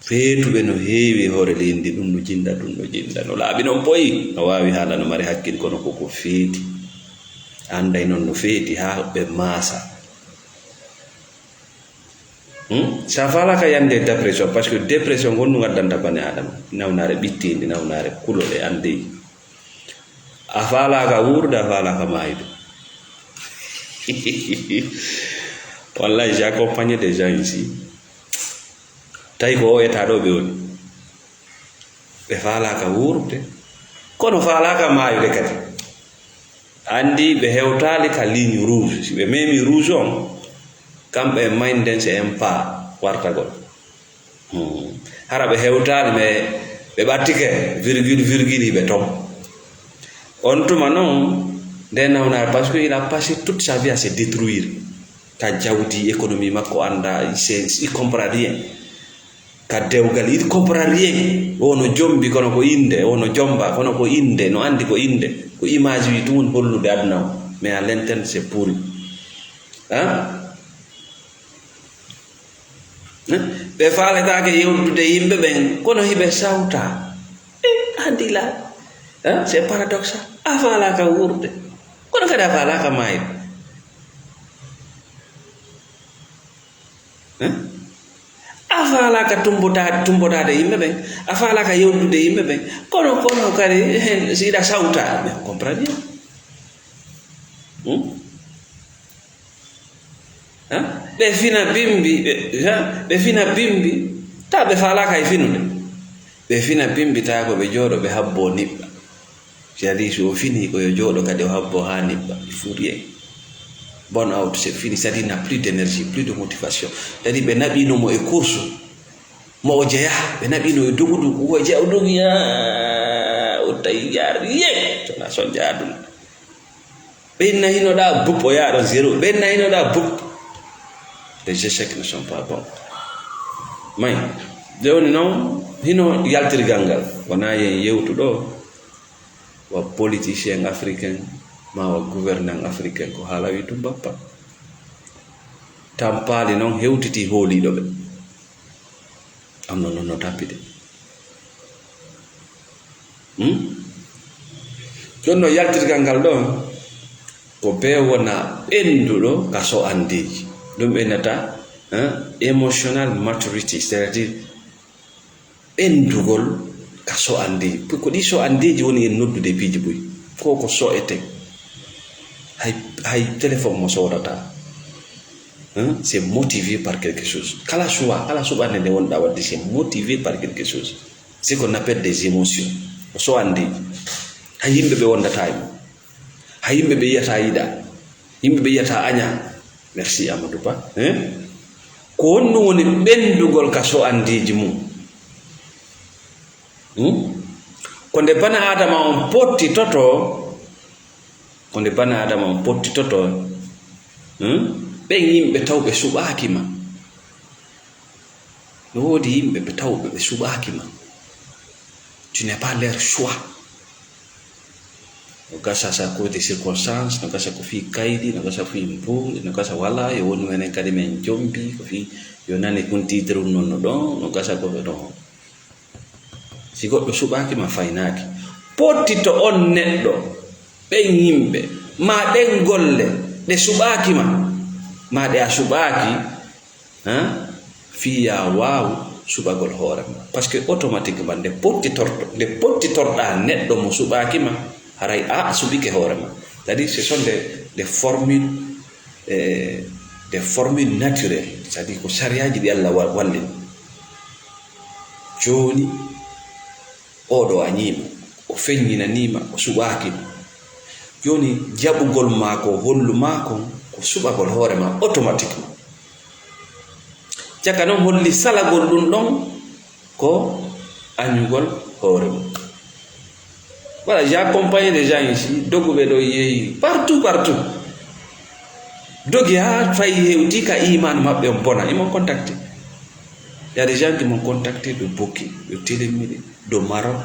Feetuɓe no heewi e hoore leydi ndi, ɗum no jinda, ɗum no jinda, no laaɓi noon poyi, no waawi haala, no mari hakkil, kono koko feeti. Anday noon no feeti haa ɓe maasa. Hmm? Sa faalaka yande dépression, parce que dépression ko honɗum addanta bani Adama? Nawnaare ɓittiinde, nawnaare kulol e andeeji. A faalaka wuurde, a faalaka maayde. Wallahi, j'ai accompagné des gens ici. Tawi ko o état ɗo ɓe woni. Ɓe faalaka wuurde. Kono faalaka maayde kadi. Anndi ɓe hewtaali ka ligne rouge. Si ɓe memi rouge on, kamɓe e maynden c'est un pas wartagol. Hmm. Hara ɓe hewtaali, mais ɓe ɓattike virgule, virgule, ɓe ton. On tuma non, nde nawnaare, parce que il a passé toute sa vie à se détruire. Ka jawdi, économie makko annda, il se, il comprend rien. Ka dewgal, il comprend rien. O no jombi, kono ko innde, o no jomba, kono ko innde, no anndi ko innde. Ko image wi tun woni hollude aduna o. Mais à l'interne, c'est pourri. Hein? Hein? Ɓe faaletaake yewtude yimɓe ɓen, kono hiɓe sawta. Eh, anndi la. Hein? C'est paradoxal. A faalaka wuurde. Kono kadi a faalaka maayde. Eh? A faalaka tumbuta-, tumbotaade yimɓe ɓen, a faalaka yewtude yimɓe ɓen. Kono, kono kadi, hen, si iɗa sawta, mais on comprend bien. Hmm? Hein? Ɓe fina bimbi, ɓe, hein? Ɓe fina bimbi, ta ɓe faalaka e finude. Ɓe fina bimbi, ta ko ɓe jooɗo, ɓe habbo niɓɓa. C'est-à-dire, si o fini ko yo jooɗo kadi o habbo haa niɓɓa, il faut rien. Burn out, c'est fini. C'est-à-dire, n'a plus d'énergie, plus de motivation. C'est-à-dire, ɓe naɓino mo e course, mo o jeyaa, ɓe naɓino e dogudu, ko o jeyaa, o dogi, yaa, o tawi yaa rien. Tona son jaa aduna. Ɓe inna hino ɗa bup, o yaa ɗo zéro. Ɓe inna hino ɗa bup. Les échecs ne sont pas bons. May, nde woni noon, hino yaltirgal ngal. Wonaa yen yewtu ɗo. Wa politicien africain, ma wa gouvernant africain, ko haala wi tum bappa. Tampaali noon hewtiti hooliiɗo ɓe. Am noon, noon no tampide. Hmm? Ɗon no yaltirgal ngal ɗon, ko bee wona ɓennduɗo ka so anndeeji. Ɗum ɓe innata, hein, emotional maturity, c'est-à-dire ɓenndugol ka so anndeeji. Ko ɗi so anndeeji woni en noddude piiji buy. Ko ko so eten. Hay, hay téléphone mo soodata. Hein? C'est motivé par quelque chose. Kala choix, kala suɓannde nde wonɗa waɗde, c'est motivé par quelque chose. C'est qu'on appelle des émotions. Ko so anndeeji. Hay yimɓe ɓe wondata e mum. Hay yimɓe ɓe yiyata yiɗa. Yimɓe ɓe yiyata aña. Merci Amadou Ba. Hein? Ko honɗum woni ɓenndugol ka so anndeeji mum? Hmm? Ko nde bana Adama on pottitoto, ko nde bana Adama on pottitoto, hmm? Ɓen yimɓe taw ɓe suɓaaki ma. No woodi yimɓe ɓe tawɓe ɓe suɓaaki ma. Tu n'es pas leur choix. No gasa sa cause de circonstance, no gasa ko fii kaydi, no gasa ko fii mbuuɗi, no gasa wala, yo woni menen kadi men jombi, ko fii yo nani huntiidirum non no ɗon, no gasa ko ɓe ɗon. Si goɗɗo suɓaaki ma faynaaki, pottito on neɗɗo, ɓen yimɓe, ma ɗen golle, ɗe suɓaaki ma, ma ɗe a suɓaaki, hein? Fii yaa waawu suɓagol hoore ma. Parce que automatiquement, nde pottitorto, nde pottitorɗaa neɗɗo mo suɓaaki ma, haray a suɓike hoore ma. C'est-à-dire, ce sont des, des formules, eh, des formules naturelles. C'est-à-dire, ko sariyaaji ɗi Allah wa-, wallini. Jooni, oɗo a ñiimo. O feññinanii ma, o suɓaaki ma. Jooni, jaɓugol ma ko, hollu ma kon, ko suɓagol hoore ma automatiquement. Caka noon holli salagol ɗum ɗon ko añugol hoore mum. Voilà, j'ai accompagné des gens ici, doguɓe ɗo yehi partout, partout. Dogi haa fayi hewti ka iman maɓɓe on bona, ils m'ont contacté. Il y a des gens qui m'ont contacté de Boki, de Télémili, de Maroc,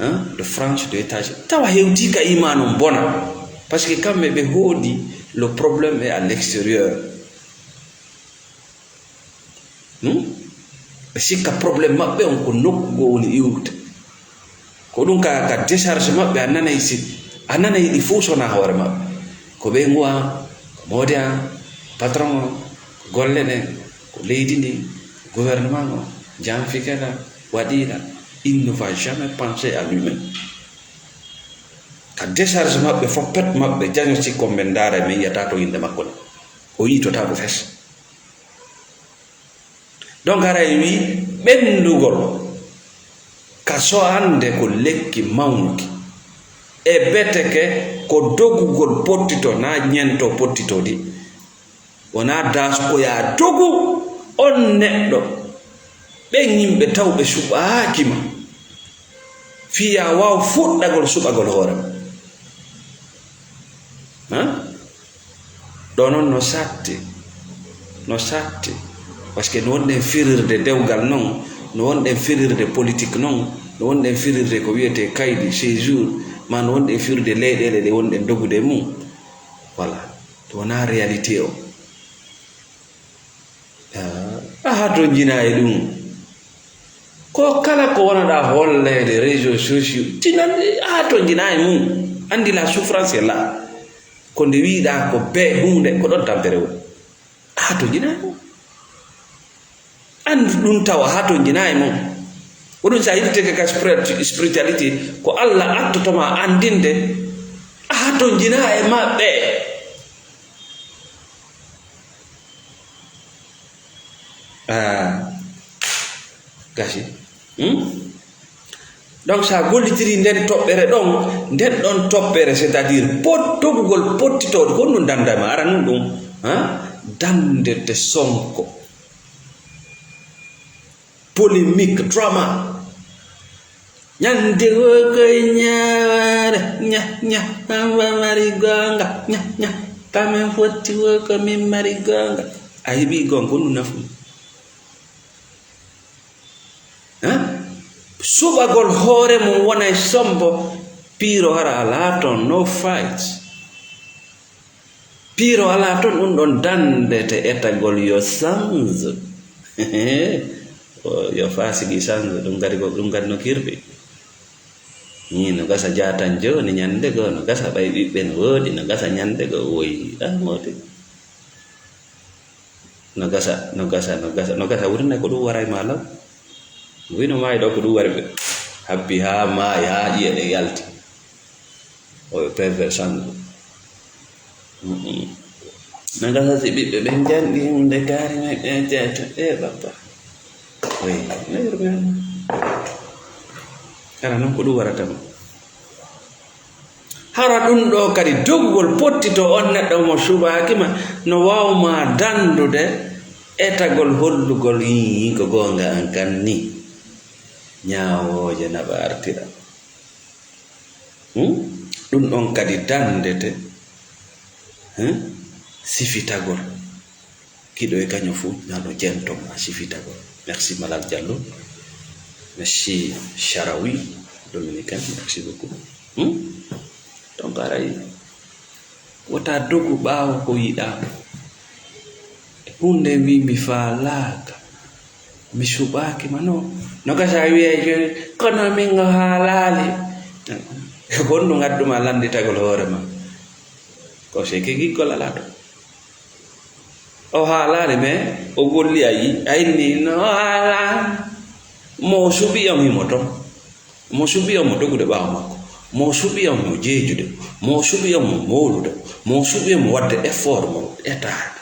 hein, de France, de États-Unis. Tawa hewti ka iman on bona. Parce que kamɓe ɓe hoodi, le problème est à l'extérieur. Hmm? Ɓe sikka problème maɓɓe on ko nokku goo woni iwrude. Ko ɗum ka, ka décharge maɓɓe a nanay si, a nanay ɗi fof sona hoore maɓɓe. Ko ɓe nguwa, ko moodi an, patron on, ko golle ɗen, ko leydi ndin, ko gouvernement on, janfikela, waɗiila, il ne va jamais penser à lui-même. Ka décharge maɓɓe fof pet maɓɓe, jaño sikko mben ndaara men yiyata to innde makko ɗen. O yiitotaako fes. Donc, haray wi ɓenndugol ka so'ande ko lekki mawnuki. E beteke ko dogugol pottito, na ñento pottito di. Wona daaskoyaa dogu on neɗɗo. Ɓen yimɓe taw ɓe suɓaaki ma. Fii yaa waaw fuɗɗagol suɓagol hoore ma. Hein? Ɗo noon no satti, no satti. Parce que no wonɗen firirde dewgal noon, no wonɗen firirde politique noon, no wonɗen firirde ko wiyetee kaydi séjour, ma no wonɗen firirde leyɗeele ɗe wonɗen dogude e mum. Voilà, ɗum wonaa réalité o. Ah, a hatonjinaa e ɗum. Ko kala ko wonɗaa holleede réseaux sociaux, tinan a hatonjinaa e mum. Anndi la souffrance est là. Ko nde wiiɗaa ko bee huunde, ko ɗon tampere woni. A hatonjinaa e mum. Anndi ɗum tawa a hatonjinaa e mum. Ko ɗum so a yiltike ka spirit-, spiritualité, ko Alla attoto ma anndinde, a hatonjinaa e maɓɓe. Ah, gasi. Hmm? Donc, so a gollitirii nden toɓɓere ɗon, nden ɗon toɓɓere, c'est-à-dire pot-, dogugol pottitooɗo, ko ɗum danda ma, ara nun ɗum, ha? Dande te Sonko. Polémique, drama. Ñande woo koye ñaaware, ña, ña, Samba mari goonga, ña, ña, kamen fotti woo ko min mari goonga. A heɓii goonga, ko ɗum nafu. Hein? Suɓagol hoore mum wona e sombo, piiro hara alaa toon, no fight. Piiro alaa toon, ɗum ɗon dande te etagol yo sange. O, yo faasigi sange, ɗum kadi ko, ɗum kadi no kirɓi. Ni no gasa jaatan jooni, ñande goo no gasa ɓay ɓiɓɓe no woodi, no gasa ñande goo woyi. Ah, moodi. No gasa, no gasa, no gasa, no gasa wurina ko ɗum waray ma law. Wino maayi ɗo ko ɗum wari ɓe. Habbi haa maayi, haa ƴi'e ɗe yalti. O yo pervers sango. Mm-mm. No gasa si ɓiɓɓe ɓen janɗi hunde kaari men ɓe jeeto. E bappa. Oy, no yurmen. Kala non ko ɗum warata mo. Hara ɗum ɗo kadi dogugol pottito on neɗɗo mo suɓaaki ma, no waawma dandude etagol hollugol, ii, ko goonga an kan ni. Ñaawooje naɓa artira. Hmm? Ɗum ɗon kadi dandete, hmm? Sifitagol. Kiɗo e kañum fuu, nano jentom a sifitagol. Merci Malal Diallo. Merci Sharawi, Dominicain. Merci beaucoup. Hmm? Donc, aray, wota dogu ɓaawo ko yiɗaa. Huunde mbii mi faalaaka. Mi suɓaaki ma no. No gasa wi'ay jooni, kono min o haalaali. Ko honɗum adduma lannditagol hoore ma? Ko seke giggol alaa to. O haalaali, mais o golli, a yi, a inni no o haalaali. Mo o suɓi on himo ton. Mo suɓi on mo dogude ɓaawo makko. Mo suɓi on mo jeejude. Mo suɓi on mo moolude. Mo suɓi on mo waɗde effort mo etaade.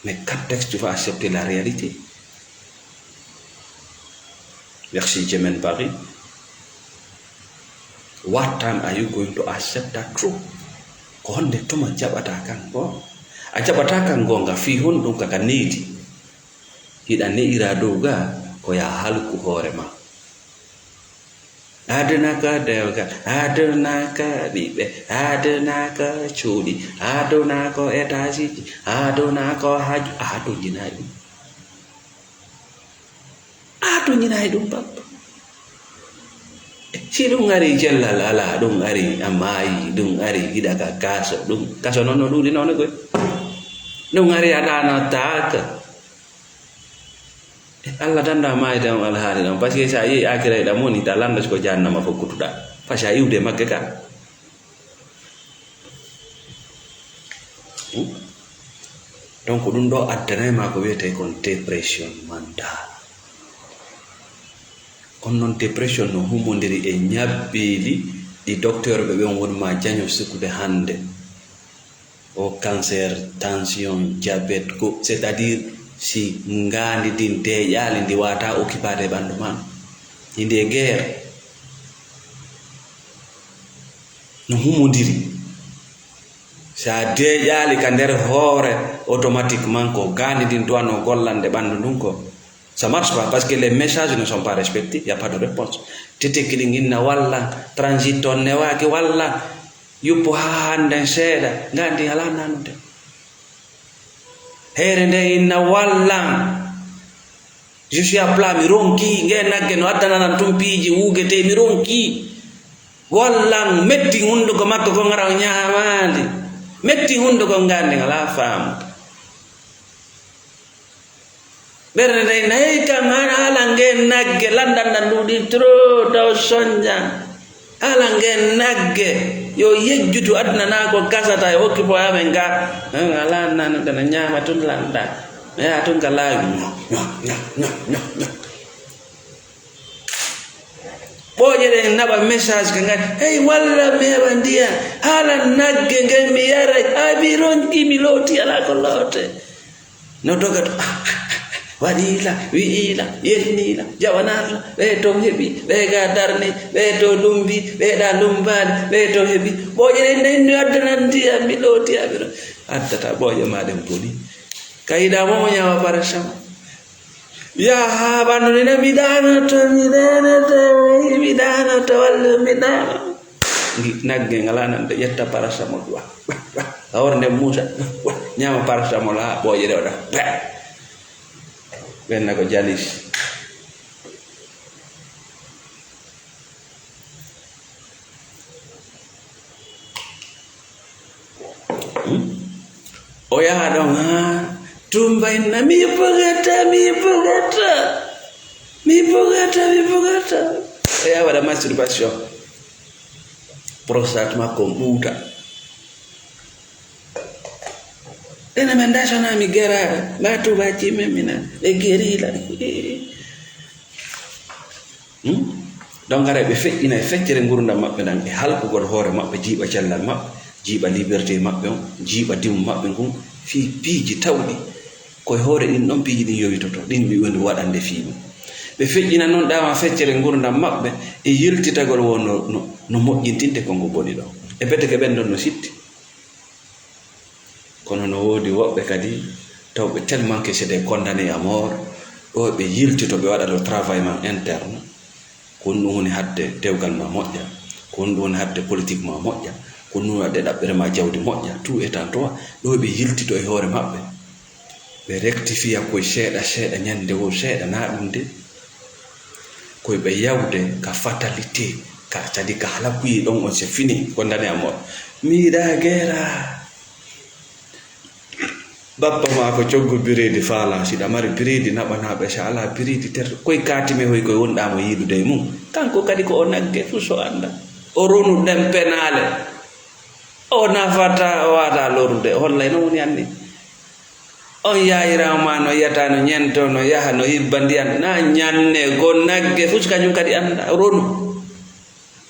Mais quand est-ce que tu vas accepter la réalité? Merci, Jemen Paris. What time are you going to accept that truth? Ko honde tuma jaɓata kan goonga? A jaɓata kan goonga fii honɗun ka ka needi? Hiɗa ne'ira dow ga ko ya halku hoore ma. Aduna ko dewgal, aduna ko ɓiɓɓe, aduna ko cuuɗi, aduna ko etaasiji, aduna ko haju, a toñinay ɗum. A toñinay ɗum, bappa. Si ɗum ari cellal alaa, ɗum ari a maayi, ɗum ari hiɗa ka kaso, ɗum kaso non no ɗuuɗi non koy. Ɗum ari a ɗaanotaaka. Allah danda maayde on alhaali ɗon, parce que si a yehi akira e ɗam woni, ta lanndo si ko jahannama fof kutuɗa, parce que a iwde makke ka. Hmm? Donc ɗum ɗo addanay ma ko wiyetee kon dépression mentale. Kono noon dépression no humondiri e ñabbeeli ɗi docteur ɓe ɓen woni ma jaño sikkude hannde. O cancer, tension, diabète, ko, c'est-à-dire si ngaandi ndin deeƴaali, ndi waata occupade e ɓanndu ma. Ndi e guerre. No humondiri. Sa deeƴaali ka nder hoore, automatiquement ko ngaandi ndin duwano gollande ɓanndu ndun ko. Ça marche pas parce que les messages ne sont pas respectés, il y a pas de réponse. Tete kiɗi inna walla, transit on newaaki walla, yuppo haa hannde seeɗa, ngaandi alaa nanude. Heere nde inna walla, je suis à plat, mi ronki, nge nagge no addananan tun piiji wuugetee, mi ronki. Wallan metti hunduko makko ko ngara o ñaamaali. Metti hunduko ngaandi alaa faamu. Ɓernde ndey nayi kam hana ala nge nagge landan nan ɗuuɗi trop taw sonja. Ala nge nagge yo yejjutu aduna na ko gasata e okki po amen ga. Ala nan dana ñaama tun landa. Ya tun ka laawi. Ño, ño, ño, ño, ño. Ɓooƴe ɗen naɓa message ka ngati, hey, walla mi heɓa ndiyam, hala nagge nge mi yaray, haa mi ronki, mi looti, alaa ko loote. No doga to, ah, ah, ah, waɗiila, wi'iila, yelniila, jaɓanaala, ɓe to heɓi, ɓe ga darni, ɓe to lumbi, ɓe ɗa lumbaali, ɓe to heɓi. Ɓooƴe ɗen nden no addana ndiyam, mi looti, haa mi ronki. Addata ɓooƴe ma ɗen boni. Ka yiɗa mo mo ñaama parasamo. Yaha ɓandu ni na mi ɗaanoto, mi ɗaanoto, mi ɗaanoto, walla mi ɗaano. Ngi-, nagge ngal anan ɗo ƴetta parasamol. Wa, wa, wa. A wor nde Muusa. Wa, wa. Ñaama parasamol haa ɓooƴe ɗe waɗa. Ba. Ɓen na ko jalis. Hmm? O yaha ɗon haa Tumba inna, "Mi bugata, mi bugata, mi bugata, mi bugata." O yaha waɗa masturbation. Prostate makko on ɓuuta. Ene men nda sona mi geraɗo, mba tubaji men mina, ɓe gerila. Hmm? Donc, haray ɓe feƴƴinay feccere ngurdam maɓɓe ɗan e halkugol hoore maɓɓe, jiiɓa cellal maɓɓe, jiiɓa liberté maɓɓe on, jiiɓa dimu maɓɓe ngun, fii piiji tawɗi. Ko e hoore ɗin ɗon piiji ɗin yowitoto, ɗin ɗi woni waɗande fii mum. Ɓe feƴƴina non ɗaama feccere ngurdam maɓɓe e yiltitagol wo no, no, no moƴƴintinte kongo boni ɗon. E beteke ɓen ɗon no sitti. Kono no woodi woɓɓe kadi, tawɓe tellement que c'est des condamnés à mort, ɗo ɓe yiltito, ɓe waɗa le travail man interne. Ko honɗum woni haɗde dewgal ma moƴƴa? Ko honɗum woni haɗde politique ma moƴƴa? Ko honɗum woni haɗde ɗaɓɓere ma jawdi moƴƴa? Tout étant trois, ɗo ɓe yiltito e hoore maɓɓe. Ɓe rectifia koye seeɗa seeɗa, ñande wo seeɗa, na ɗum de. Koye ɓe yawde ka fatalité, ka, c'est-à-dire ka halakuye ɗon on, c'est fini, condamné à mort. Mi yiɗa gera. Bappa ma ko coggu biredi faala, si ɗa mari biredi naɓanaaɓe, si a alaa biredi ter-, koye kaatime hoy koye wonɗaa mo yiidude e mum. Kanko kadi ko o nagge fuu so annda. O ronu ɗen penaale. O nafata, o waata lorude. O hollay no woni anni. On yaayiraawo ma no yiyata, no ñento, no yaha, no yibba ndiyan. Na ñanne, go nagge, fus kañum kadi annda, ronu.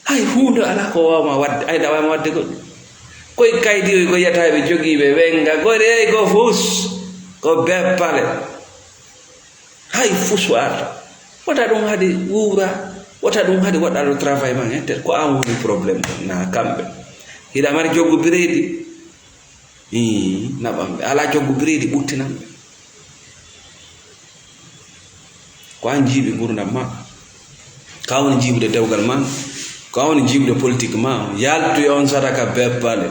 Hay huunde alaa ko waawma waɗde, hay ɗa waawma waɗde goɗɗum. Koye kaydiyoy ko yiyata ɓe jogii ɓe wenga, gore ey ko fus, ko beppale. Hay fus waata. Wota ɗum haɗi wuura. Wota ɗum haɗi waɗɗa ɗo travail man, hein, te ko an woni problème ɗo, na kamɓe. Hiɗa mari joggu biredi? Ii, naɓan ɓe. Ala joggu biredi, ɓuttinan ɓe. Ko an jiiɓi ngurdam ma. Ko an woni jiiɓude dewgal ma. Ko an woni jiiɓude politique ma. Yaltu e on sadaka beppale.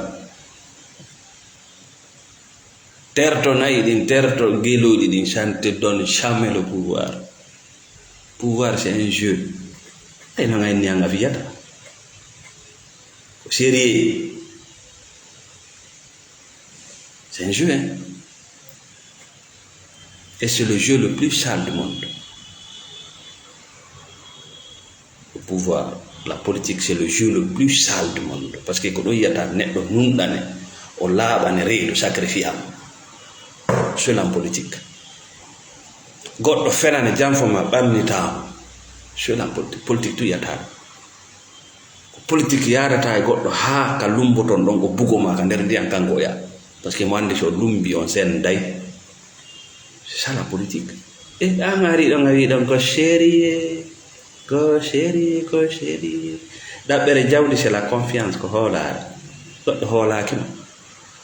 Terto nayi ɗin, terto geloɗi ɗin, ça ne te donne jamais le pouvoir. Pouvoir, c'est un jeu. Ay, no ngay ni anga fiyata. Ko sérieux. C'est un jeu, hein. Et c'est le jeu le plus sale du monde. Le pouvoir, la politique, c'est le jeu le plus sale du monde. Parce que ko ɗo yiyata neɗɗo nunɗane, o laaɓane reedu, sacrifice am. Seul en politique. Goɗɗo fenane, janfo ma ɓannitaama. Seul en politique. Politique tu yiyata. Ko politique yaadata e goɗɗo haa ka lumboton ɗon, o bugo ma ka nder ndiyam, kanko o yaa. Parce que mo anndi so lumbi on senday. C'est ça la politique. E an ari ɗon a wi ɗon ko sérieux, ko sérieux, ko sérieux. Ɗaɓɓere jawdi, c'est la confiance, ko hoolaare. Goɗɗo hoolaaki ma.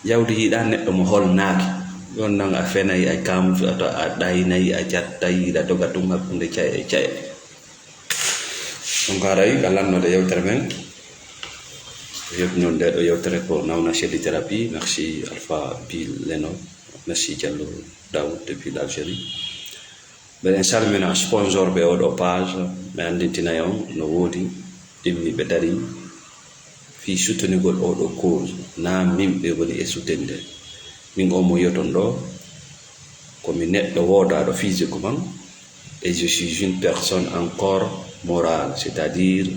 Jawdi yiɗa neɗɗo mo holnaaki. Ɗon non a fenay, a kamfi, a to a ɗaynay, a jattay, hiɗa doga tun hakkunde caye e caye. Donc haray ka lannoɗe yewtere men. Yewtinol nde ɗo yewtere ko Nauna Shelly Thérapie. Merci Alpha Bill Leno. Merci Diallo Daoud depuis l'Algérie. Mbeɗen salmina sponsor ɓe oɗo page, ɓe anndintinay on no woodi immiiɓe dari fii soutenugol oɗo cause, naa min ɓe woni e soutenir. Min on mo yi'oton ɗo, ko mi neɗɗo woodaaɗo physiquement, et je suis une personne encore morale, c'est-à-dire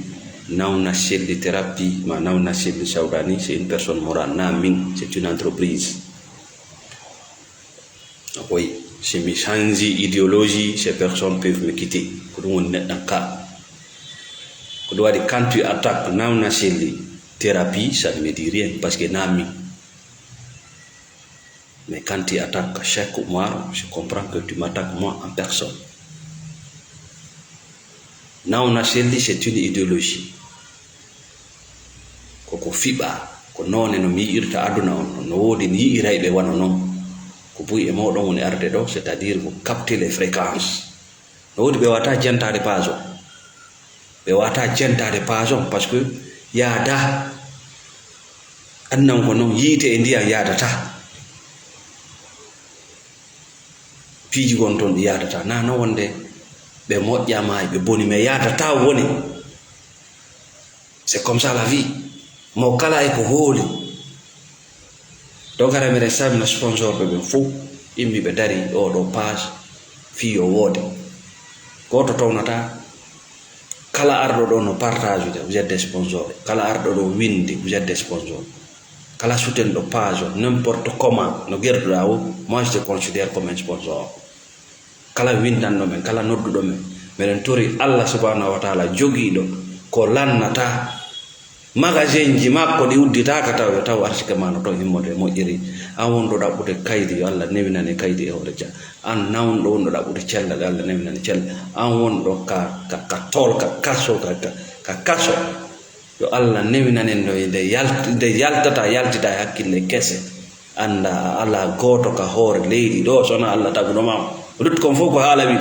Nauna Shelly Thérapie, ma Nauna Shelly Soudani, c'est une personne morale, naa min, c'est une entreprise. Oui, si mi change idéologie, ces personnes peuvent me quitter. Ko ɗum woni neɗɗan ka. Ko ɗum waɗi, quand tu attaques Nauna Shelly Thérapie, ça ne me dit rien, parce que naa min. Mais quand tu attaques Cheikh Oumar, je comprends que tu m'attaques moi en personne. Nauna Shelly, c'est une idéologie. Ko ko fiɓaa, ko noone no mi yi'irta aduna on, no woodi mi yi'irayɓe wano non. Ko buy e mooɗon woni arde ɗo, c'est-à-dire vous captez les fréquences. No woodi ɓe wata jentaade page on. Ɓe wata jentaade page on, parce que yaada. Annan ko non, yiite e ndiyam yaadata. Piiji gon ton ɗi yaadata. Na no wonde ɓe moƴƴa ma e ɓe boni, mais yaadata woni. C'est comme ça la vie. Mo kala e ko hooli. Donc, hara miɗen salmina sponsor ɓe ɓen fof, immi ɓe dari oɗo page, fii yo woode. Gooto townata, kala arɗo ɗo no partage ude, vous êtes des sponsors. Kala arɗo ɗo windi, vous êtes des sponsors. Kala sutenɗo page o, n'importe comment, no gerduɗa o, moi je te considère comme un sponsor. Kala windanɗo men, kala nodduɗo men, meɗen tori Allah subhanahu wa taala jogiiɗo ko lannata magasin ji makko ɗi udditaaka taw, yo taw arsike ma no toon immorde e moƴƴiri. An wonɗo ɗaɓɓude kaydi, yo Allah newinane kaydi e hoore Dia. An nawnɗo wonɗo ɗaɓɓude cellal, yo Allah newinane cellal. An wonɗo ka, ka, ka tool, ka kaso, ka, ka, ka kaso. Yo Allah newinanen no nde yalt-, nde yaltata, yaltita e hakkille kese. Annda a alaa gooto ka hoore leydi ɗo, so wonaa Allah taguɗo ma. Lutti kon fof ko haala wi.